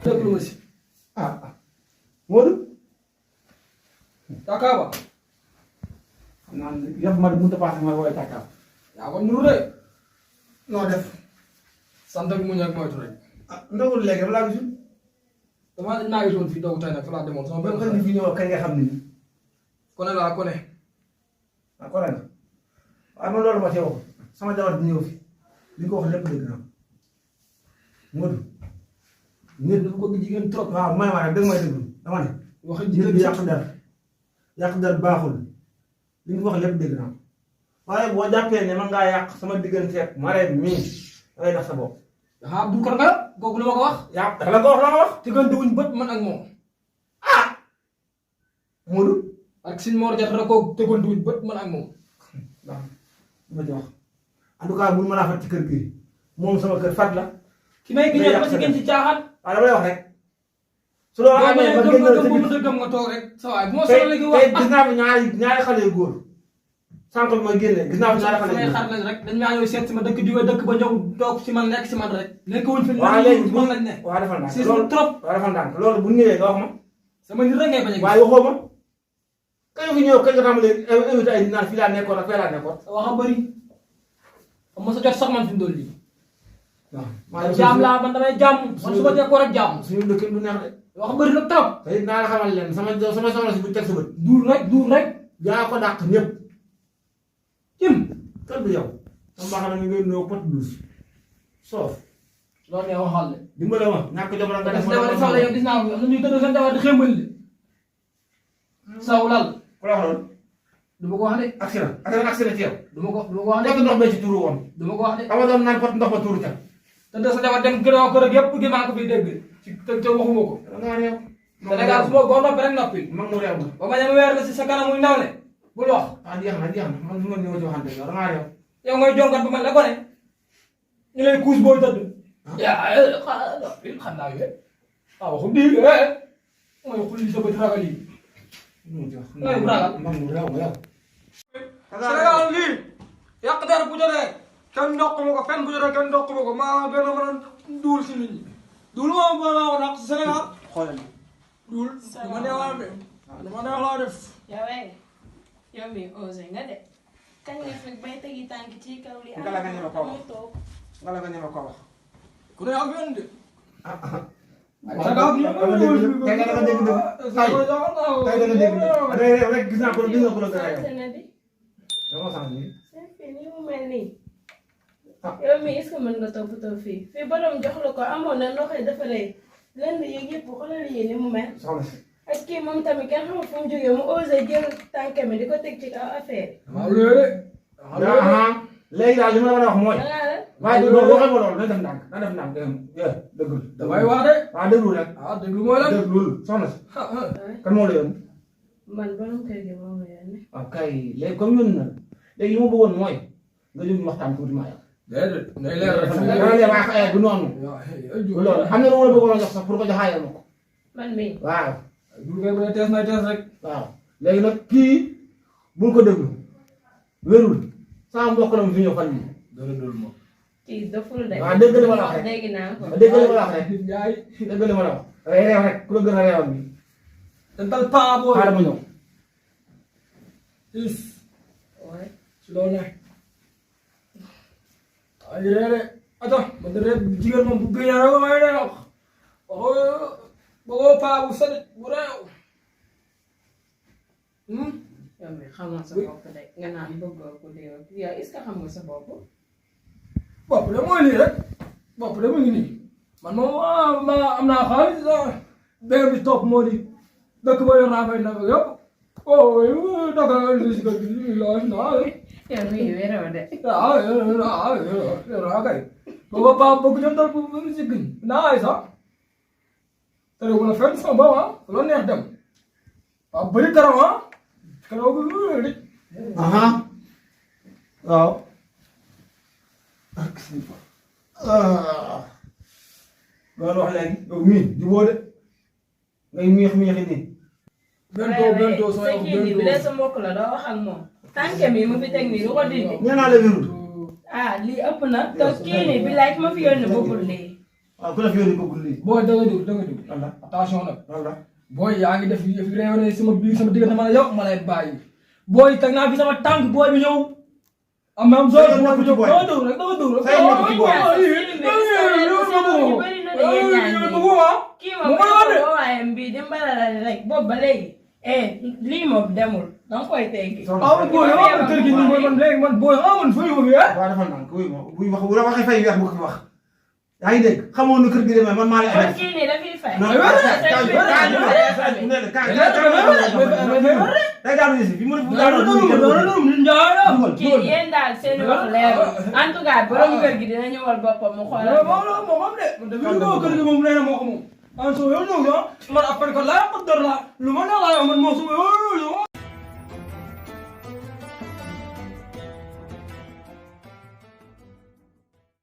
déglu ma si. Modou. Takaaba. xam naa ne yëpp man mënut a paase ma woowee Takaaba. yaa ko nuru de. noo def. sant ak muñ ak moytu rek. ndogul léegi dama laa gisul. damaa naa gisoon fii dogu tey nag fa laa demoon sama benn xarit fi ñëw kañ nga xam ni. kone laa kone. ko ren waaye man loolu ma ci wax sama jabar di ñëw fi li ko wax lépp dëgg naa Modou nit dafa bëgg jigéen trop. waaw may ma rek dëgg may dëgg dama ne wax nit jigéen bi yàq der baaxul li nga wax lépp dëgg naa waaye boo jàppee ne man ngaa yàq sama digganteeg Marème mii dangay def sa bopp. ah bu ko nga kooku lu ma ko wax. yaa dafa la ko wax la ma wax. diggante wuñ bët man ak moom. Modou. ak sin Mor Diatta rek kooku diggante wuñ bët man ak moom. waaw ma ci wax en tout cas mënu ma laa fat ci kër gi moom sama kër fat la. ki may gi ñëw dama si gën ci caaxaan. waaw dama lay wax rek. su loolu amee ba gën a gëm nga toog rek sa waay bu ma soxla léegi wax gis naa fi ñaari xale yu góor sànq mooy génne gis naa fi ñaari xale yu góor xar lañ rek dañ maa ñëw seet si ma dëkk jóge dëkk ba ñëw toog si man nekk si man rek nekk wuñ fi waaw léegi man lañ ne waaw defal ndànk si trop waaw defal ndànk loolu bu ñëwee nga wax ma sama nit rek ngay bañ a gis waaye waxoo ma kañ fi ñëw kañ nga tàmbalee invité ay naan fii laa nekkoon ak fee laa nekkoon sa wax a bëri xam nga sa jot sax man fi mu doon lii waaw jaam laa man damay jaam man su ma jekkoo rek jaam suñu dëkk du neex de wax bëri nag trop te it naa la xamal leen sama soxna si bu teg sa bët duur rek yaa ko dàq ñëpp cim kan du yow sama baax na nga ngeen noo pot douce soof loolu ngay waxal de dimbale ma ñàkk jom la nga def jabar saw la yow gis naa ko am na ñuy tëdd seen jabar di xémbal de saw lal ku la wax loolu du ma ko wax de accident ci yow du ma ko wax de pot ndox bee ci tuuru woon du ma ko wax de ama doon naan pot ndox ba tuuru ca te de sa jabar dem gënoo ko rek yëpp gi maa ko fiy dégg ci te waxuma ko dangaa réew Sénégal su ma boo noppi rek noppi mag mu réew nga ba ma ñeme weer la si sa kanam muy ndaw ne bul wax jeex na man du ma ñëw ci waxante yow dangaa réew yow ngay jonkat ba man la ko ne ñu lay kuus booy tëdd yaa xam naa yooyu waxu bii mooy xulli sa bët ragal yi ngay ragal mag mu réew nga yow Sénégal lii yàq der bu jotee kenn ndox ma ko fenn bu jotee kenn ndox ma ko maa gën a mën a duul si nit ñi duul moom maa ko dàq si Sénégal xoolal duul dama neex laa def dama neex laa def yow mi osé nga de kañ nga fi bay tegi tànk ci kaw li nga la nga ñeme ko wax toog nga la nga ñeme ko wax ku ne ak yoon de tey da nga dégg dëgg rek gis naa ko la gën a yow dama sax nii seen fii nii mu mel nii yow mi est-ce que mën nga toppatoo fii borom jox la ko amoon na noo koy defaree lenn yëg yëpp xoolal yi ni mu mel soxna si ak kii moom tamit kenn xamul fu mu jógee mu osé jël tànk mi di ko teg ci kaw affaire waaw loolu léegi daal li ma la wax mooy da ngaa la waaye du loolu waxal ma loolu na def ndànk dëggul damay wax de waaw dëggul rek déglu mooy lan dëggul soxna si kan moo la yoon man borom kër gi moom la yónni waaw kay léegi comme ñun na léegi li ma bëggoon mooy nga jóg ñu waxtaan tuuti maa yow déedéet nay leer rek du noonu loolu am na lu ma la bëggoon a jox sax pour ko joxaayal ma ko man mii waaw du ngay bu ne tees nay tees rek waaw léegi nag kii bul ko déglu wérul sama mbokk la mu fi ñëw fan yii dara dul moom kii doful de waaw dégg li ma la wax rek dégg naa ko dégg li ma la wax rek yaay dégg li ma la wax réew rek ku la gën a réewam bi te dal paa booy xaaral ma ñëw is waay si loolu ne ay reere ata man de reer jigéen moom bu gëñee rek may ne wax waxoo paa bu salit bu réew yow mi xamoo sa bopp de nga naan bëggoo ko de yow est-ce que xam nga sa bopp bopp de mooy lii rek bopp de mu ngi nii man moom ma am naa xaalis benn bi topp moo di dëkk ba yor naa fay na yëpp daga li si kër gi lool naa yow mi wéroo de yor kay booba paa bëgg ñoom dal bu si gën naa ay sax te réew na fenn sama ba loo neex dem waaw bëri karam karaw bi di waaw loolu wax léegi yow mii jubóo de ngay miixi nii bentoo sama yow kii bi de sa mbokk la doo wax ak moom tànk mi mu fi teg nii du ko dindi nee naa la wérul lii ëpp na te kii nii bi laaj ma fi yónni bëggul lii waaw ku la fi yónni ko guddi. booy da nga déglu walla attention nag walla. booy yaa ngi def yëf réew ne sama biir sama diggante man a yow ma lay bàyyi booy teg naa fi sama tànk booy bi ñëw am am solo booy bi ñëw dama déglu rek kii moom boo waaye mbii dimbala la rek boobu ba léegi lii moom demul danga koy teggi booy kër gi nii man léegi man booy man fay ko fi waaw dafa naan kuy wax bu la waxee fay weex bu ko fi wax yaa ngi dégg xamoon na kër gi demee man maa lay kon kii nii dafay fay kii yéen daal seen wax leer en tout cas borom kër gi dina ñëwal boppam mu xoolal moom de kër gi moom nee na moo ko moom en so yow ñëw man après que laa ko dor la lu ma neex laa man moo su